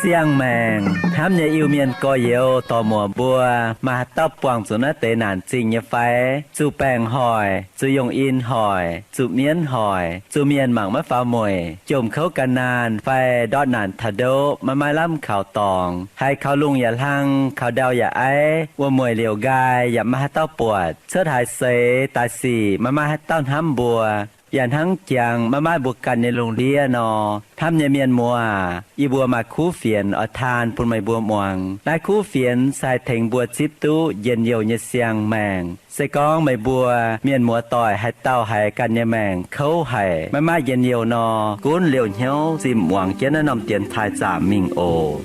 Siang-maengc hnamv nyei Iu-Mienh gorx-youz dorc-muoc mbuo, maaih haaix dauh buangh zuqc naaiv deix naanc zingh nyei fai? Zuqc baengc hoic, zuqc yongh in hoic, zuqc mienv hoic, zuqc mienh mangc maiv faaux mueic, jomc kouv gan naanh fai ndortv naanc taux ndoqv maiv maaih lamh kaux dorngx, haiz kaux lungh yaac hlang, kaux ndau yaac aiv, wuom-mueic liouc nqaai yaac maiv maaih haaix dauh buatc, cuotv haaix seix daaih sic maiv maaih haaix dauh hnamv mbuo, yaac hnangv jangx maiv maaih mbuo ganh nyei lungh ndiev nor, hnamv nyei mienh muoz aac, yie mbuo maaih kuv fienx oix taan bun meih mbuo muangx. Naaiv kuv fienx se haih tengx mbuo zipv duqv njien-youh nyei siang-maengc. Se gorngv meih mbuo mienh muoz-doic haaix dauh haiz ganh nyei maengc kouv haic, maiv maaih njien-youh nor, gunv liouh hnyouv zinh muangx jienv naaiv norm dienx taaih zaamc mingh oc.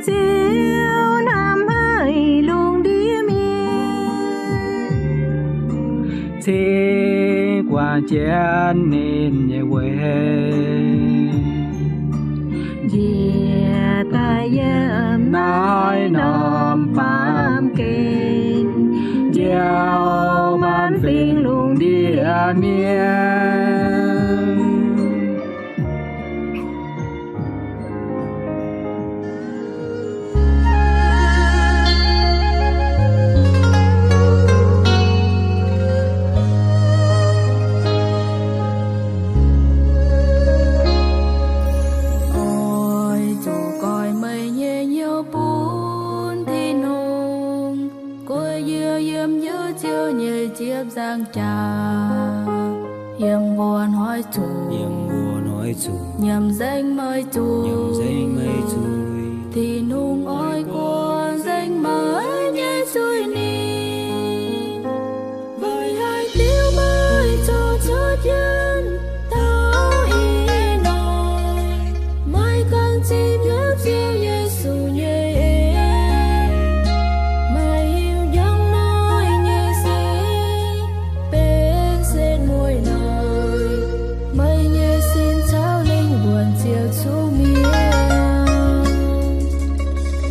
Ziouv hnamv haic lungh ndiev mienh, cingx guangc jienv ninh nyei weic, njiec daaih yiem naaiv norm baamh gen, njoux maanc fingx lungh ndiev mienh. Oix zuqc goix meih nyei hnyouv bun Tin-Hungh, guei youh yiem Ziouv nyei ziepc nzaangc jaax, yiem mbuo hnoi zuqc, nyiemc nzengc meih zuiz. Tin-Hungh oix guangc nzengc meih nyei zuiz ni. Weic haaix diuc meih corc cuotv jienv taux ih hnoi? Meih ganh zipv hnyouv Ziouv Yesu nyei en, meih hiuv njang noic nyei sic benx setv mueic noic. Meih nyei sin caux lingh wuonh ziouc zuqc mi'aqv.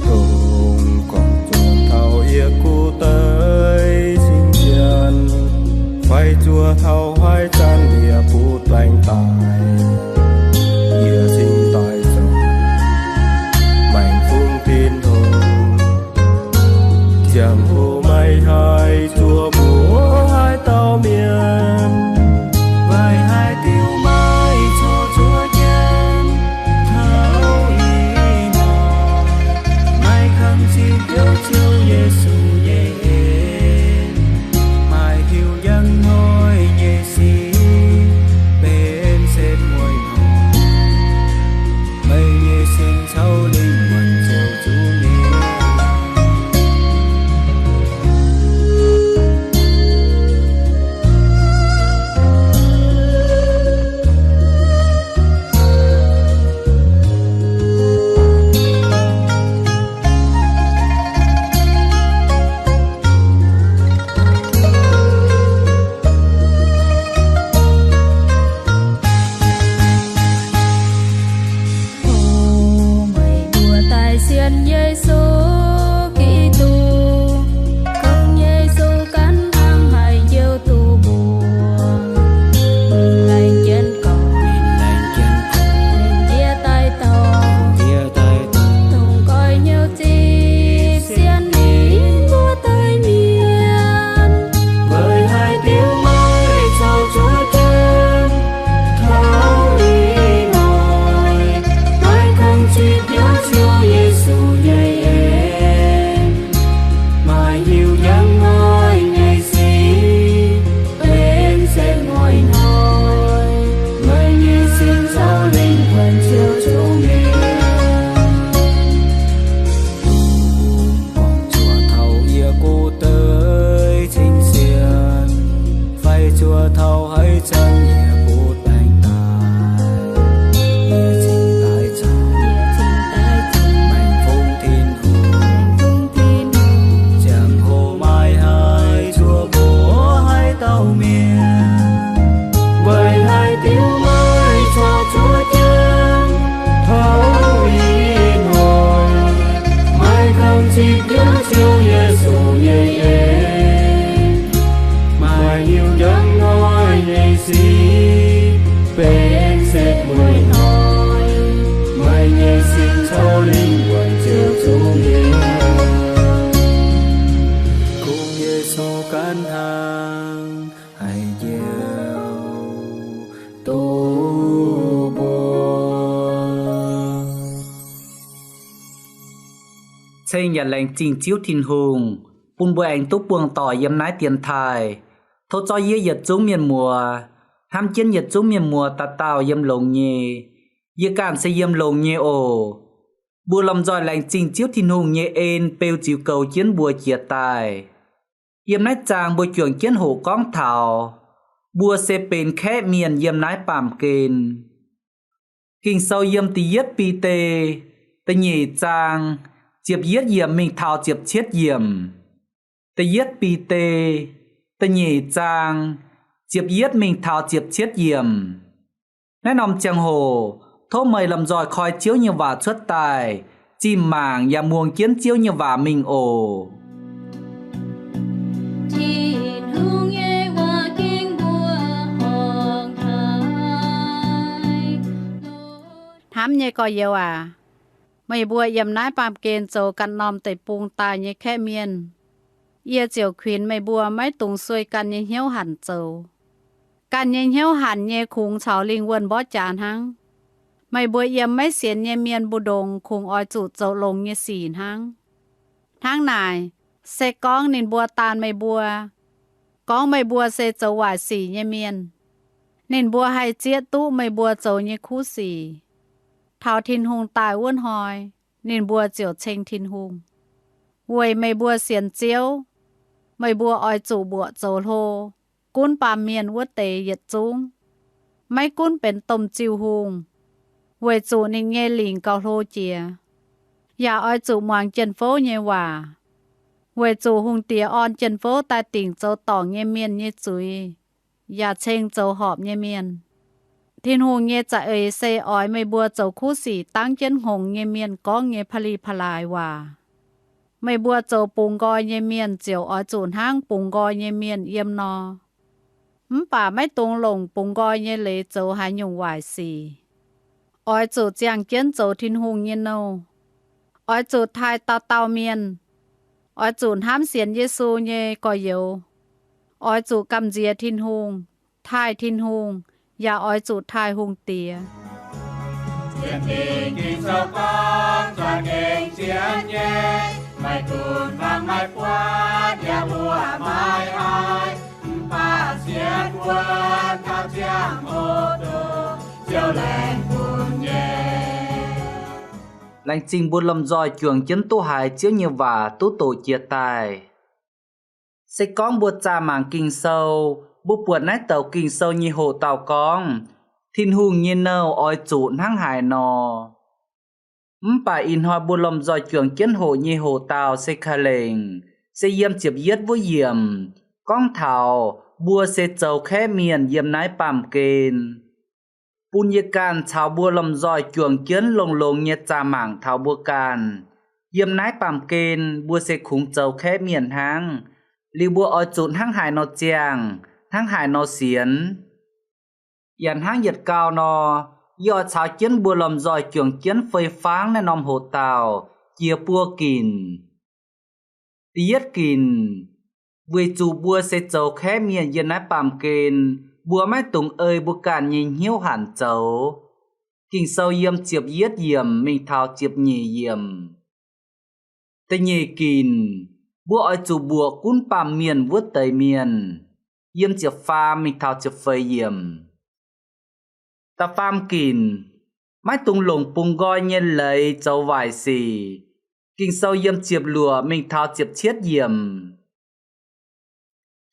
Dongh gorngv zuqc taux yie gu daaih Ceng yaac laengz zingh Ziouv Tin-Hungh bun mbuo aengx duqv buangh doic yiem naaiv dienx taaih. Tov zorqv yie yietc zungv mienh muoz, hnamv jienv yietc zungv mienh muoz dauh dauh yiem longx nyei. Yie ganh se yiem longx nyei oc. Mbuo lomh nzoih laengz zingh Ziouv Tin-Hungh nyei en beu ziux goux jienv mbuo jiez daaih. Yiem naaiv zaang mbuo juangc jienv hoqc gorngv taux mbuo se benx kaeqv mienh yiem naaiv baamh gen. Ging-Sou yiem da'yietv Bide da'nyeic zaang ziepc yietv yiemc mingh taux ziepc cietv yiemc. Da'yietv Bide da'nyeic zaang ziepc yietv mingh taux ziepc cietv yiemc. Naaiv norm ziangh hoc tov meih lomh nzoih koi Ziouv nyei waac cuotv daaih, zimh mangc yaac muangx jienv Ziouv nyei waac mingh oc. Hnamv nyei gorx-youz aac, meih mbuo yiem naaiv baamh gen zoux ganh norm deic-bung daaih nyei kaeqv mienh, yie ziouc kuinx meih mbuo maiv dungx sueih ganh nyei hnyouv hanc zoux. Ganh nyei hnyouv hanc nyei kungx caux lingh wuonh mborqv jaax hnangv. Meih mbuo yiem maiv sienx nyei mienh mbu'ndongx kungx oix zuqc zoux longx nyei sic hnangv. Hnangv naaic, se gorngv ninh mbuo daanh meih mbuo, gorngv meih mbuo se zoux waaic sic nyei mienh, ninh mbuo haih zieqv duqv meih mbuo zoux nyei kuv sic. Taux Tin-Hungh daaih wuov hnoi, ninh mbuo ziouc ceng Tin-Hungh. Weic meih mbuo sienx Ziouv, meih mbuo oix zuqc mbuoqc zoux hlo, gunv baamh mienh wuov deix yietc zungv, maiv gunv benx domh ziuh hungh, weic zuqc ninh nyei lingc gauh hlo jiex. Yaac oix zuqc muangx jien-fouv nyei waac, weic zuqc hungh diex orn jien-fouv daaih dingc zoux dorngc nyei mienh nyei zuiz, yaac ceng zoux horpc nyei mienh. Tin-Hungh nyei za'eix se oix meih mbuo zoux kuv sic dangv jienv hngongx nyei mienh gorngv nyei pa'li pa'laaix waac. Meih mbuo zoux bungx nqoi nyei mienh ziouc oix zuqc hnangv bungx nqoi nyei mienh yiem nor. Mv baac maiv dungx longc bungx nqoi nyei leiz zoux haaix nyungc waaic sic. Oix zuqc ziangh jienv zoux Tin-Hungh nyei nouh. Oix zuqc taaih dauh dauh mienh. Oix zuqc hnamv sienx Yesu nyei gorx-youz. Oix zuqc gamh nziex Tin-Hungh, taaih Tin-Hungh, yaac oix zuqc taaih hungh diex. Laengz zingh mbuo lomh nzoih juangc jienv duqv haiz Ziouv nyei waac duqv doqc jiez daaih. Se gorngv mbuo zaah mangc Ging-Sou, mbuo buatc naaiv douc Ging-Sou nyei hoqc dauh gorngv, Tin-Hungh nyei nouh oix zuqc hnangv haaix nor. Mv baac ih hnoi mbuo lomh nzoih juangc jienv hoqc nyei hoqc dauh se ka'lengc, se yiem ziepc yietv wuov yiemc, gorngv taux mbuo se zoux kaeqv mienh yiem naaiv baamh gen. Bun yie ganh caux mbuo lomh nzoih juangc jienv longx-longx nyei zaah mangc taux mbuo ganh. Yiem naaiv baamh gen mbuo se kungx zoux kaeqv mienh hnangv. Liuz mbuo oix zuqc hnangv haaix nor ziangh, hnangv haaix nor sienx. Yaac hnangv yietc gau nor, yie oix caux jienv mbuo lomh nzoih juangc jienv fei fangv naaiv norm hoqc dauh jiex buo ginc. Da'yietv ginc, weic zuqc mbuo se zoux kaeqv mienh yiem naaiv baamh gen, mbuo maiv dungx ei mbuo ganh nyei hnyouv hanc zoux. Ging-Sou yiem ziepc yietv yiemc mingh taux ziepc nyeic yiemc. Da'nyeic ginc, mbuo oix zuqc mbuoqc gunv baamh mienh wuov deix mienh, yiem ziepc faam mingh taux ziepc feix yiemc. Da'faam ginc, maiv dungx longc bungx nqoi nyei leiz zoux waaic sic. Ging-Sou yiem ziepc luoqc mingh taux ziepc cietv yiemc.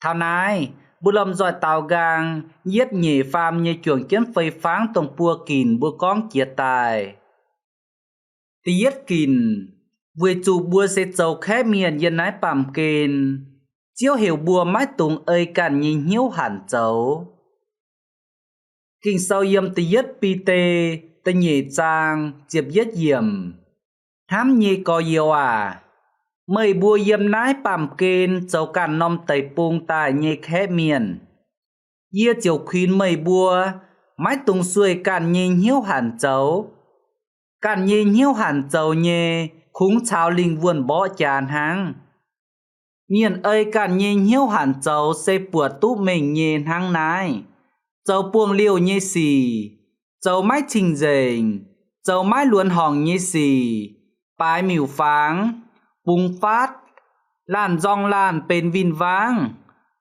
Taux naaiv, mbuo lomh nzoih daaux nqaang yietv nyeic faam nyei juangc jienv fei fangv dongh buo ginc mbuo gorngv jiez daaih. Da'yietv ginc, weic zuqc mbuo se zoux kaeqv mienh yiem naaiv baamh gen, Ziouv heuc mbuo maiv dungx ei ganh nyei hnyouv hanc zoux. Ging-Sou yiem da'yietv Bide da'nyeic zaang ziepc yietv yiemc. Hnamv nyei gorx-youz aac, meih mbuo yiem naaiv baamh gen zoux ganh norm deic-bung daaih nyei kaeqv mienh. Yie ziouc kuinx meih mbuo maiv dungx sueih ganh nyei hnyouv hanc zoux. Ganh nyei hnyouv hanc zoux nyei kungx caux lingh wuonh mborqv jaax hnangv. Mienh ei ganh nyei hnyouv hanc zoux se buatc duqv mengh nyei hnangv naaiv: zoux buangh liouh nyei sic, zoux maiv cing-nzengc, zoux maiv luonx horngc nyei sic, baaix miuc-fangx, bungx faatv, laanh nzorng laanh benx win-wangv,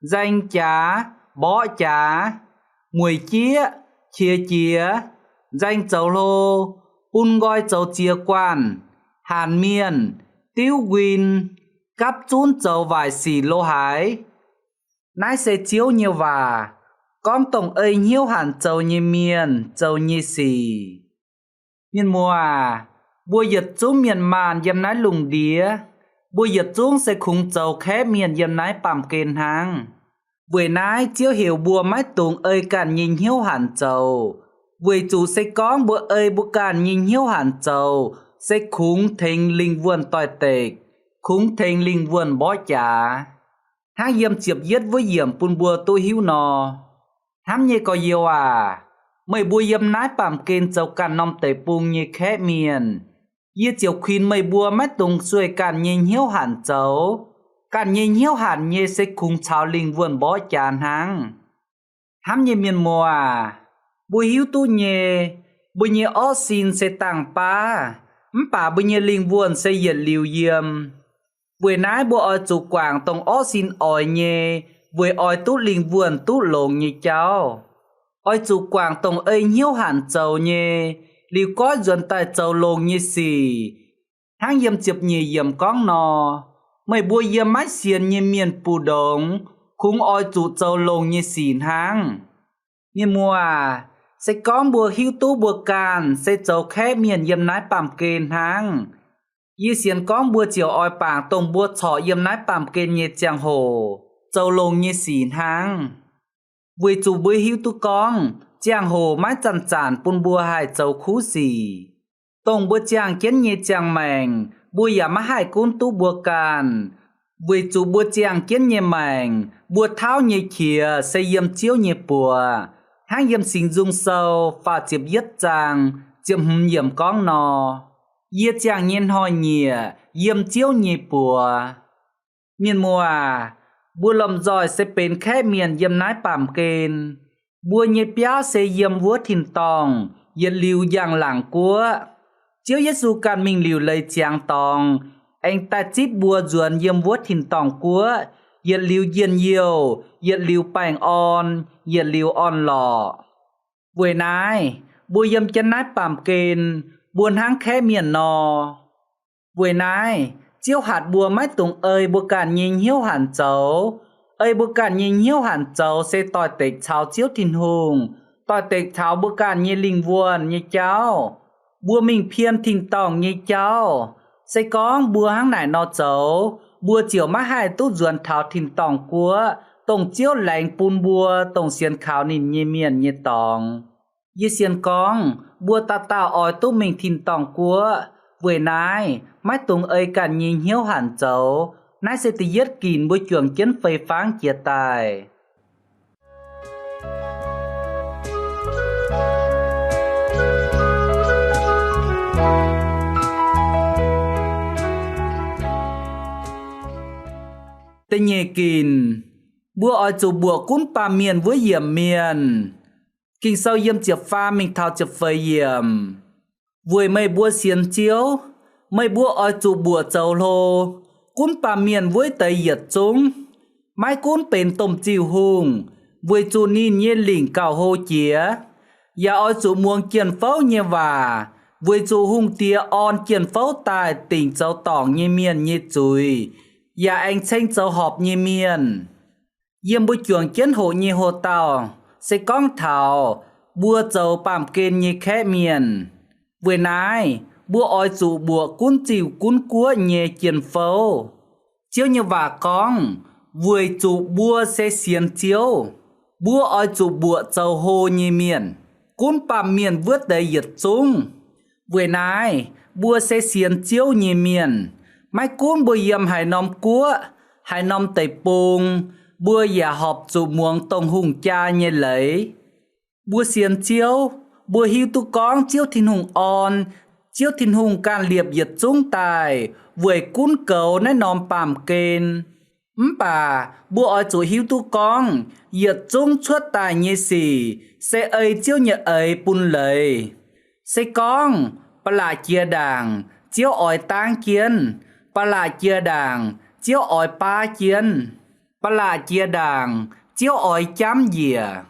nzaeng jaax, mborqv jaax, mueic jieqv, qiex jiez, nzaeng zoux hlo, bun nqoi zoux ziex guanh, hanc mienh, diuv nquin, gapv zunv zoux waaic sic lo haaix. Naaiv se Ziouv nyei waac, gorngv dongh ei hnyouv hanc zoux nyei mienh zoux nyei sic. Mienh muoz aac, mbuo yietc zungv mienh maanh yiem naaiv lungh ndiev, mbuo yietc zungv se kungx zoux kaeqv mienh yiem naaiv baamh gen hnangv. Weic naaiv Ziouv heuc mbuo maiv dungx ei ganh nyei hnyouv hanc zoux, weic zuqc se gorngv mbuo ei mbuo ganh nyei hnyouv hanc zoux, se kungx tengx lingh wuonh doix-dekc, kungx tengx lingh wuonh mborqv jaax. Hnangv yiem ziepc yietv wuov yiemc bun mbuo duqv hiuv nor, hnamv nyei gorx-youz aac, meih mbuo yiem naaiv baamh gen zoux ganh norm deic-bung nyei kaeqv mienh, yie ziouc kuinx meih mbuo maiv dungx sueih ganh nyei hnyouv hanc zoux. Ganh nyei hnyouv hanc nyei se kungx caux lingh wuonh mborqv jaax hnangv. Hnamv nyei mienh muoz aac, mbuo hiuv duqv nyei, mbuo nyei orqv sin se dangh baav, mv baac mbuo nyei lingh wuonh se yietc liuz yiem. Weic naaiv mbuo oix zuqc guangc dongh orqv sin oix nyei, weic oix duqv lingh wuonh duqv longx nyei jauv. Oix zuqc guangc dongh ei hnyouv hanc zoux nyei, liuz goiv nzuonx daaih zoux longx nyei sic. Hnangv yiem ziepc nyeic yiemc gorngv nor, meih mbuo yiem maiv sienx nyei mienh mbu'ndongx kungx oix zuqc zoux longx nyei sic hnangv. Mienh muoz aac, se gorngv mbuo hiuv duqv mbuo ganh se zoux kaeqv mienh yiem naaiv baamh gen hnangv, yie sienx gorngv mbuo ziouc oix bangc dongh mbuo corc yiem naaiv baamh gen nyei ziangh hoc zoux longx nyei sic hnangv. Weic zuqc mbuo hiuv duqv gorngv ziangh hoc maiv zanc-zanc bun mbuo haih zoux kuv sic. Dongh mbuo ziangh jienv nyei ziangh maengc, mbuo yaac maiv haih gunv duqv mbuo ganh, weic zuqc mbuo ziangh jienv nyei maengc, mbuo tauv nyei qiex se yiem Ziouv nyei buoz, hnangv yiem Singx Nzung Sou faah ziepc yietv zaang ziepc hmz yiemc gorngv nor, Yie ziangh nyei hnoi-nyieqc yiem Ziouv nyei buoz. Mienh muoz aac, mbuo lomh nzoih se benx kaeqv mienh yiem naaiv baamh gen. Mbuo nyei biauv se yiem wuov tin-dorngh yietc liuz njang-laangc guoqv. Ziouv Yesu ganh mingh liuc leiz ziangx dorngx, aengx daaih zipv mbuo nzuonx yiem wuov tin-dorngh guoqv, yietc liuz njien-youh, yietc liuz baengh orn, yietc liuz orn-lorqc. Weic naaiv, mbuo yiem jienv naaiv baamh gen, mbuo hnangv kaeqv mienh nor. Weic naaiv, Ziouv hatc mbuo maiv dungx ei mbuo ganh nyei hnyouv hanc zoux. Ei mbuo ganh nyei hnyouv hanc zoux se doix-dekc caux Ziouv Tin-Hungh, doix-dekc caux mbuo ganh nyei lingh wuonh nyei jauv. Mbuo mingh pien tin-dorngh nyei jauv. Se gorngv mbuo hnangv naaic nor zoux, mbuo ziouc maiv haih duqv nzuonx taux tin-dorngh guoqv, dongh Ziouv laengz bun mbuo dongh sienx kaux ninh nyei mienh nyei dorngx. Yie sienx gorngv mbuo dauh dauh oix duqv mingh tin-dorngh guoqv. Weic naaiv, maiv dungx ei ganh nyei hnyouv hanc zoux. Naaiv se da'yietv ginc mbuo juangc jienv fei fangv jiez daaih. Da'nyeic ginc, mbuo oix zuqc mbuoqc gunv baamh mienh wuov yiemc mienh. Ging-Sou yiem ziepc faam mingh taux ziepc feix yiemc. Weic meih mbuo sienx Ziouv, meih mbuo oix zuqc mbuoqc zoux hlo, gunv baamh mienh wuov deix yietc zungv, maiv gunv benx domh ziuh hungh, weic zuqc ninh nyei lingc gauh hlo jiex. Yaac oix zuqc muangx jien-fouv nyei waac, weic zuqc hungh diex orn jien-fouv daaih dingc zoux dorngc nyei mienh nyei zuiz, yaac aengx ceng zoux horpc nyei mienh. Yiem mbuo juangc jienv hoqc nyei hoc-dauh se gorngv taux mbuo zoux baamh gen nyei kaeqv mienh. Weic naaiv, mbuo oix zuqc mbuoqc gunv ziuh gunv guoqv nyei jien-fouv. Ziouv nyei waac gorngv, weic zuqc mbuo se sienx Ziouv, mbuo oix zuqc mbuoqc zoux hlo nyei mienh, gunv baamh mienh wuov deix yietc zungv. Weic naaiv, mbuo se sienx Ziouv nyei mienh. Maiv gunv mbuo yiem haaix norm guoqv, haaix norm deic-bung, mbuo yaac horpc zuqc muangx dongh hungh jaa nyei leiz. Mbuo sienx Ziouv, mbuo hiuv duqv gorngv Ziouv Tin-Hungh orn, Ziouv Tin-Hungh ganh liepc yietc zungv daaih weic gunv goux naaiv norm baamh gen. Mv baac mbuo oix zuqc hiuv duqv gorngv yietc zungv cuotv daaih nyei sic se ei Ziouv nyei eix bun leiz. Se gorngv ba'laqc jiex ndaangc Ziouv oix dangv jienv, Ba'laqc jiex ndaangc, Ziouv oix baav jienv. Ba'laqc jiex ndaangc, Ziouv oix jamv njiec.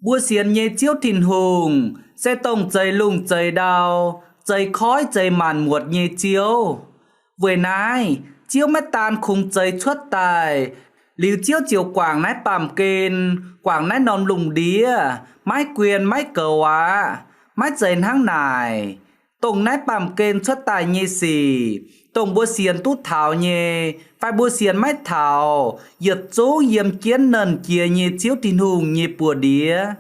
Mbuo sienx nyei Ziouv Tin-Hungh se dongh zeix lungh zeix ndau, zeix koiv zeix maanc muotc nyei Ziouv. Weic naaiv, Ziouv maiv daan kungx zeix cuotv daaih, liuz Ziouv ziouc guangc naaiv baamh gen, guangc naaiv norm lungh ndiev, maiv guen maiv goux aqv. Maiv zeiz hnangv naaic. Dongh naaiv baamh gen cuotv daaih nyei sic, dongh mbuo sienx duqv taux nyei fai mbuo sienx maiv taux, yietc zungv yiem jienv Nernh Jiex nyei Ziouv Tin-Hungh nyei buoz-ndiev.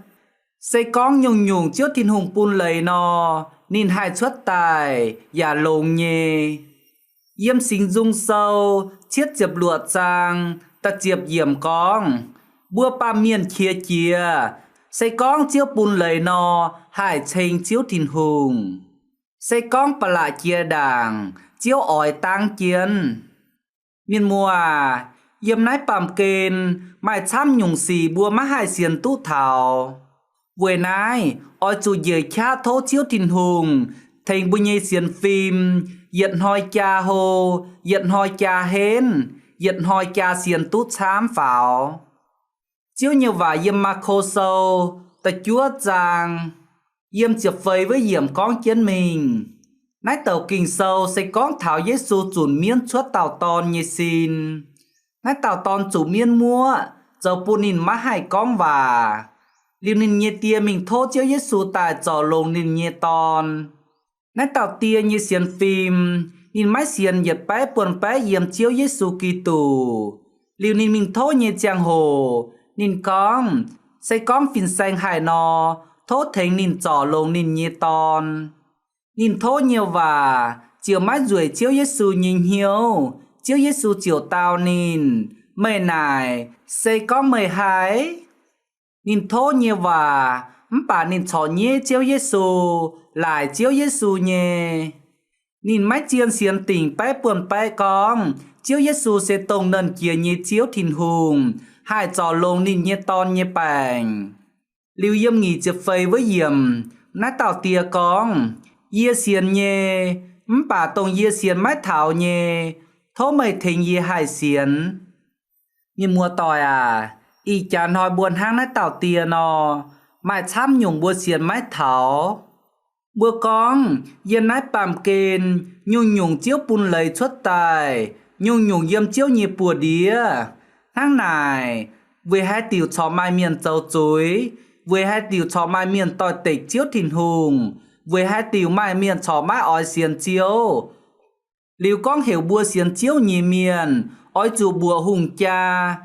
Se gorngv nyungc-nyungc Ziouv Tin-Hungh bun leiz nor, ninh haih cuotv daaih yaac longx nyei. Yiem Singx Nzung Sou cietv ziepc luoqc zaang da'ziepc yiemc gorngv, mbuo baamh mienh qiex jiez, se gorngv Ziouv bun leiz nor, haih ceng Ziouv Tin-Hungh. Se gorngv ba'laqc jiex ndaangc, Ziouv oix dangv jienv. Mienh muoz aac, yiem naaiv baamh gen maaih camv nyungc sic mbuo maiv haih sienx duqv taux. Weic naaiv, oix zuqc njiec qaqv tov Ziouv Tin-Hungh tengx mbuo nyei sienx fim, yietc hnoi jaa hlo, yietc hnoi jaa henv, yietc hnoi jaa sienx duqv camv faaux. Ziouv nyei waac yiem Maako Sou da'juov zaang, yiem ziepc feix wuov yiemc gorngv jienv mingh. Naaiv douc Ging-Sou se gorngv taux Yesu zunc mienv cuotv dauh dorn nyei sin. Naaiv dauh dorn zuqc mienv muoqv, zoux bun ninh maiv haih gorngv waac. Liuz ninh nyei die mingh tov Ziouv Yesu daaih zorc longx ninh nyei dorn. Naaiv dauh die nyei sienx fim, ninh maiv sienx yietc baeqv buonv baeqv yiem Ziouv Yesu Giduc. Liuz ninh mingh tov nyei ziangh hoc, ninh gorngv, se gorngv fin-saeng haih nor, tov tengx ninh zorc longx ninh nyei dorn. Ninh tov nyei waac ziouc maiv nzueic Ziouv Yesu nyei hnyouv. Ziouv Yesu ziouc dau ninh, Meih naaic, se gorngv meih haih? Ninh tov nyei waac mv baac ninh corc nyeiv Ziouv Yesu, laaic Ziouv Yesu nyei. Ninh maiv zien sienx dingc baeqv buonv baeqv gorngv Ziouv Yesu se dongh Nernh Jiex nyei Ziouv Tin-Hungh, haih zorc longx ninh nyei dorn nyei baengc. Liuz yiem nyic ziepc feix wuov yiemc, naaiv dauh die gorngv, Yie sienx nyei, mv baac dongh yie sienx maiv taux nyei, tov meih tengx yie haih sienx. Mienh muoz-doic aac, ih jaax hnoi mbuo hnangv naaiv dauh die nor, maaih camv nyungc mbuo sienx maiv taux. Mbuo gorngv, yiem naaiv baamh gen, nyungc-nyungc Ziouv bun leiz cuotv daaih, nyungc-nyungc yiem Ziouv nyei buoz-ndiev. Hnangv naaic, weic haaix diuc corc maaih mienh zoux zuiz, weic haaix diuc corc maaih mienh doix-dekc Ziouv Tin-Hungh, weic haaix diuc maaih mienh corc maiv oix sienx Ziouv. Liuz gorngv heuc mbuo sienx Ziouv nyei mienh oix zuqc mbuoqc hungh jaa,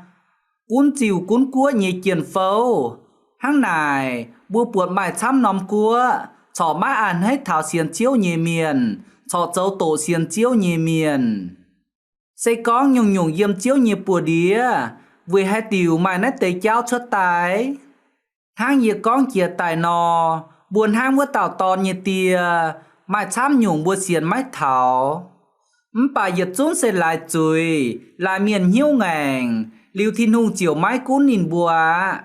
gunv ziuh gunv guoqv nyei jien-fouv. Hnangv naaic, mbuo buatc maaih camv norm guoqv corc maiv a'hneiv taux sienx Ziouv nyei mienh, corc zoux doqc sienx Ziouv nyei mienh. Se gorngv nyungc-nyungc yiem Ziouv nyei buoz-ndiev, weic haaix diuc maaih naaiv deix jauv cuotv daaih? Hnangv yie gorngv jiex daaih nor, mbuo hnangv wuov dauh dorn nyei die, maaih camv nyungc mbuo sienx maiv taux. Mv baac yietc zungv se laaix zuiz, laaix mienh hnyouv ngaengc, liuz Tin-Hungh ziouc maiv gunv ninh mbuo aqv.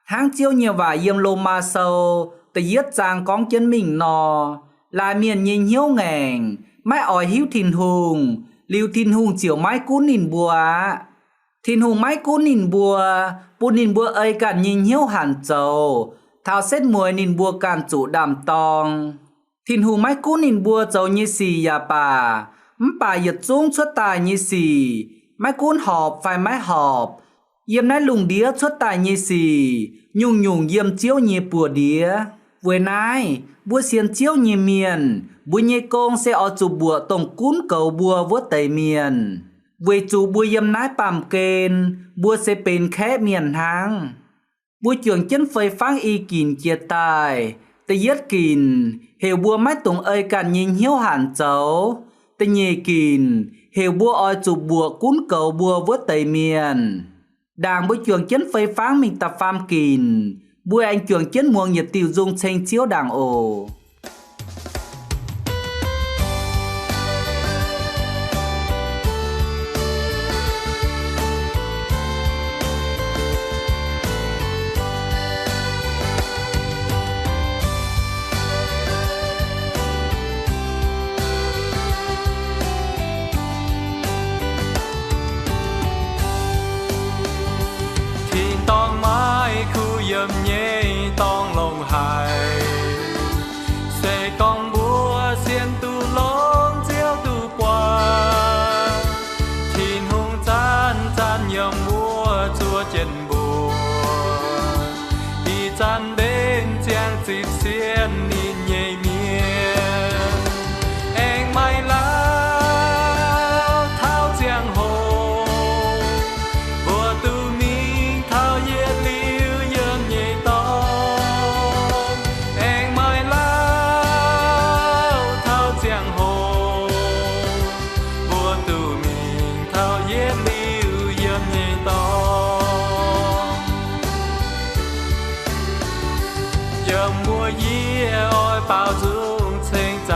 Hnangv Ziouv nyei waac yiem Lomaa Sou da'yietv zaang gorngv jienv mingh nor, laaix mienh nyei hnyouv ngaengc, maiv oix hiuv Tin-Hungh, liuz Tin-Hungh ziouc maiv gunv ninh mbuo aqv. Tin-Hungh maiv gunv ninh mbuo, bun ninh mbuo ei ganh nyei hnyouv hanc zoux, taux setv mueiz ninh mbuo ganh zuqc ndaam-dorng. Tin-Hungh maiv gunv ninh mbuo zoux nyei sic yaac baac, mv baac yietc zungv cuotv daaih nyei sic, maiv gunv horpc fai maiv horpc, yiem naaiv lungh ndiev cuotv daaih nyei sic, nyungc-nyungc yiem Ziouv nyei buoz-ndiev. Weic naaiv, mbuo sienx Ziouv nyei mienh, mbuo nyei gong se oix zuqc mbuoqc dongh gunv goux mbuo wuov deix mienh, weic zuqc mbuo yiem naaiv baamh gen, mbuo se benx kaeqv mienh hnangv. Mbuo juangc jienv fei fangv i ginc jiex daaih. Da'yietv ginc heuc mbuo maiv dungx ei ganh nyei hnyouv hanc zoux. Da'nyeic ginc heuc mbuo oix zuqc mbuoqc gunv goux mbuo wuov deix mienh. Ndaangc mbuo juangc jienv fei fangv mingh da'faam ginc, mbuo aengx juangc jienv muangx yietc diuh nzung ceng Ziouv ndaangc oc.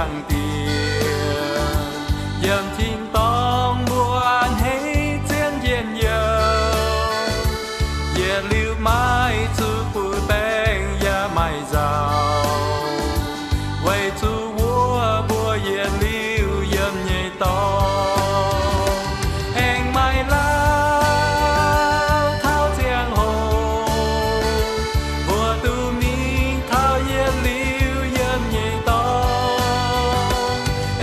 Zaangc Diex, yiem tin-dorngh mbuo a'hneiv zien njien-youh, yietc liuz maiv zuqc buix baengc yaac maiv nzauh, weic zuqc wuov mbuo yietc liuz yiem nyei dorngx. Aengx maiv lauh taux ziangh hoc, mbuo duqv mingh taux yietc liuz yiem nyei dorngx.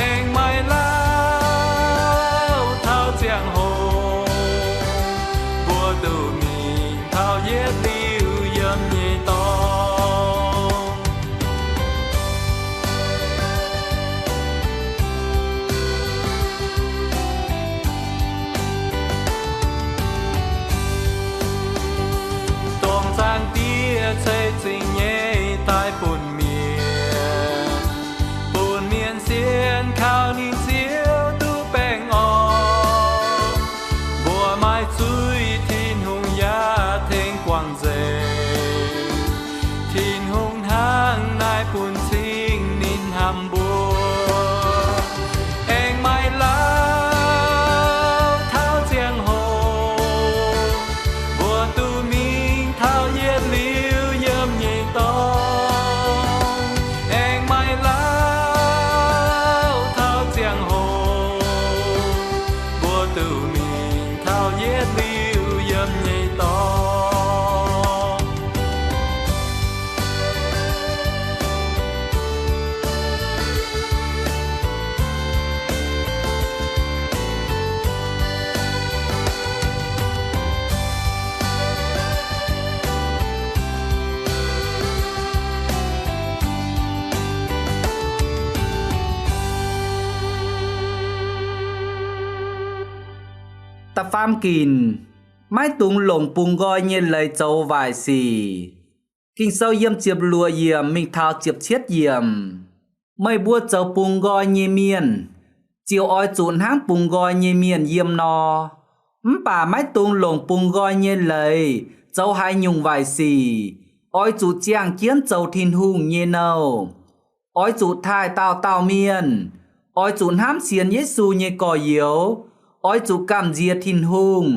Aengx maiv lauh taux ziangh hoc, mbuo duqv mingh taux yietc liuz yiem nyei dorngx. Dongh Zaangc Diex ceix zingh nyei daaih bun mienh, bun mienh sienx kaux ninh Ziouv duqv baengh orn. Mbuo maiv zuiz Tin-Hungh yaac tengx guangc nzengc. Tin-Hungh hnangv naaiv bun cing ninh hnamv mbuo. Aengx maiv lauh taux ziangh hoc, mbuo duqv mingh taux yietc liuz yiem nyei dorngx. Aengx maiv lauh taux ziangh hoc, mbuo duqv mingh taux yietc liuz yiem nyei dorngx. Da'faam ginc, maiv dungx longc bungx nqoi nyei leiz zoux waaic sic. Ging-Sou yiem ziepc luoqc yiemc mingh taux ziepc cietv yiemc. Meih mbuo zoux bungx nqoi nyei mienh, ziouc oix zuqc hnangv bungx nqoi nyei mienh yiem nor. Mv baac maiv dungx longc bungx nqoi nyei leiz zoux haaix nyungc waaic sic. Oix zuqc ziangh jienv zoux Tin-Hungh nyei nouh. Oix zuqc taaih dauh dauh mienh. Oix zuqc hnamv sienx Yesu nyei gorx-youz. Oix zuqc gamh nziex Tin-Hungh,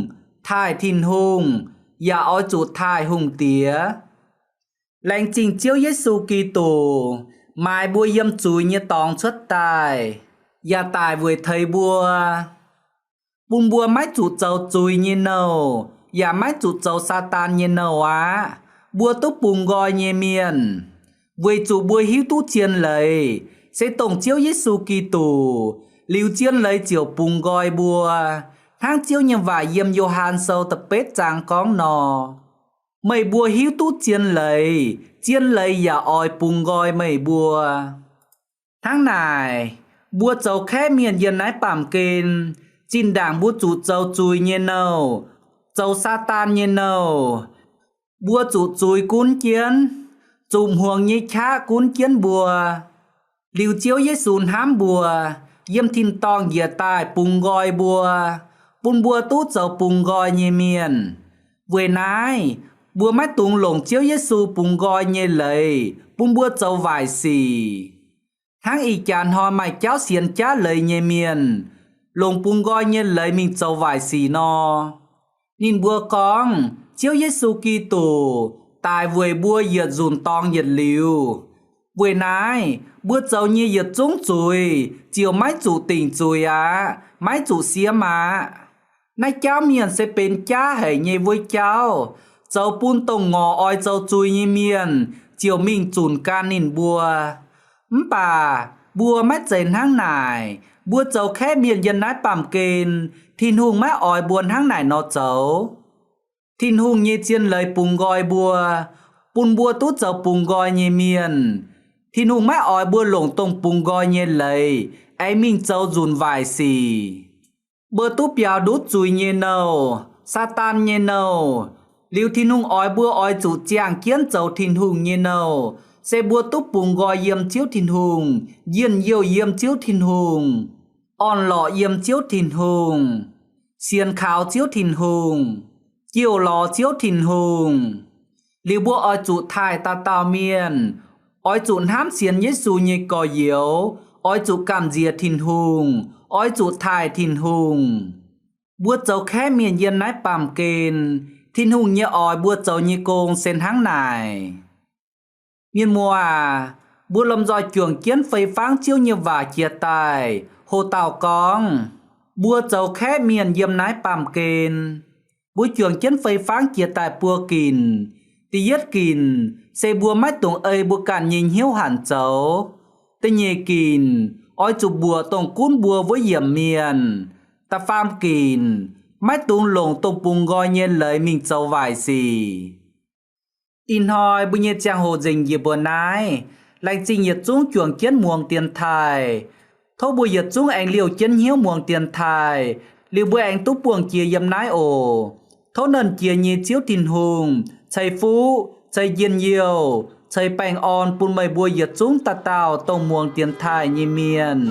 taaih Tin-Hungh, yaac oix zuqc taaih hungh diex. Laengz zingh Ziouv Yesu Giduc, maaiz mbuo yiem zuiz nyei dorngx cuotv daaih, yaac daic weic teix mbuo, bun mbuo maiv zuqc zoux zuiz nyei nouh, yaac maiv zuqc zoux Saadaan nyei nouh aqv. Mbuo duqv bungx nqoi nyei mienh, weic zuqc mbuo hiuv duqv zien leiz, se dongh Ziouv Yesu Giduc, liuz zien leiz ziouc bungx nqoi mbuo. Hnangv Ziouv nyei waac yiem Yo^han Sou da'betv zaang gorngv nor, meih mbuo hiuv duqv zien leiz, zien leiz yaac oix bungx nqoi meih mbuo. Hnangv naaic, mbuo zoux kaeqv mienh yiem naaiv baamh gen, zinh ndaangc mbuo zuqc zoux zuiz nyei nouh, zoux Saadaan nyei nouh. Mbuo zuqc zuiz gunv jienv, zuqc hmuangx nyei qaqv gunv jienv mbuo. Liuz Ziouv Yesu hnamv mbuo, yiem tin-dorngh njiec daaih bungx nqoi mbuo, bun mbuo duqv zoux bungx nqoi nyei mienh. Weic naaiv, mbuo maiv dungx longc Ziouv Yesu bungx nqoi nyei leiz bun mbuo zoux waaic sic, hnangv ih jaax hnoi maaih jauv sienx jaav leiz nyei mienh longc bungx nqoi nyei leiz mingh zoux waaic sic nor. Ninh mbuo gorngv Ziouv Yesu Giduc daic weic mbuo yietc nzunc dorngx yietc liuz. Weic naaiv, mbuo zoux nyei yietc zungv zuiz ziouc maiv zuqc dingc zuiz aqv, maiv zuqc siemv aqv. Naaiv jauv mienh se benx jaav haic nyei wuov jauv, zoux bun dongh ngorc oix zoux zuiz nyei mienh ziouc mingh zunc gan ninh mbuo. Mv baac mbuo maiv zeiz hnangv naaic. Mbuo zoux kaeqv mienh yiem naaiv baamh gen, Tin-Hungh maiv oix mbuo hnangv naaic nor zoux. Tin-Hungh nyei zien leiz bungx nqoi mbuo, bun mbuo duqv zoux bungx nqoi nyei mienh. Tin-Hungh maiv oix mbuo longc dongh bungx nqoi nyei leiz aengx mingh zoux nzunc waaic sic. Mbuo duqv biaux ndutv zuiz nyei nouh, Saadaan nyei nouh. Liuz Tin-Hungh oix mbuo oix zuqc ziangh jienv zoux Tin-Hungh nyei nouh, se mbuo duqv bungx nqoi yiem Ziouv Tin-Hungh, njien-youh yiem Ziouv Tin-Hungh, orn-lorqc yiem Ziouv Tin-Hungh, sienx kaux Ziouv Tin-Hungh, jiouh lorz Ziouv Tin-Hungh. Liuz mbuo oix zuqc taaih dauh dauh mienh, oix zuqc hnamv sienx Yesu nyei gorx-youz, oix zuqc gamh nziex Tin-Hungh, oix zuqc taaih Tin-Hungh. Mbuo zoux kaeqv mienh yiem naaiv baamh gen, Tin-Hungh nyei oix mbuo zoux nyei gong se hnangv naaic. Mienh muoz aac, mbuo lomh nzoih juangc jienv fei fangv Ziouv nyei waac jiex daaih, hoc dauh gorngv, mbuo zoux kaeqv mienh yiem naaiv baamh gen. Mbuo juangc jienv fei fangv jiex daaih buo ginc. Da'yietv ginc se mbuo maiv dungx ei mbuo ganh nyei hnyouv hanc zoux. Da'nyeic ginc oix zuqc mbuoqc dongh gunv mbuo wuov yiemc mienh. Da'faam ginc, maiv dungx longc dongh bungx nqoi nyei leiz mingh zoux waaic sic. Ih hnoi mbuo nyei ziangh hoc nzengc yie mbuo naaiv. Laengz zingh yietc zungv juangc jienv muangx dienx taaih. Tov mbuo yietc zungv aengx liouh jienv hnyouv muangx dienx taaih, liuz mbuo aengx duqv buangh jiex yiem naaiv oc. Tov Nernh Jiex nyei Ziouv Tin-Hungh ceix fuqv, ceix njien-youh, ceix baengh orn bun meih mbuo yietc zungv dauh dauh dongh muangx dienx taaih nyei mienh.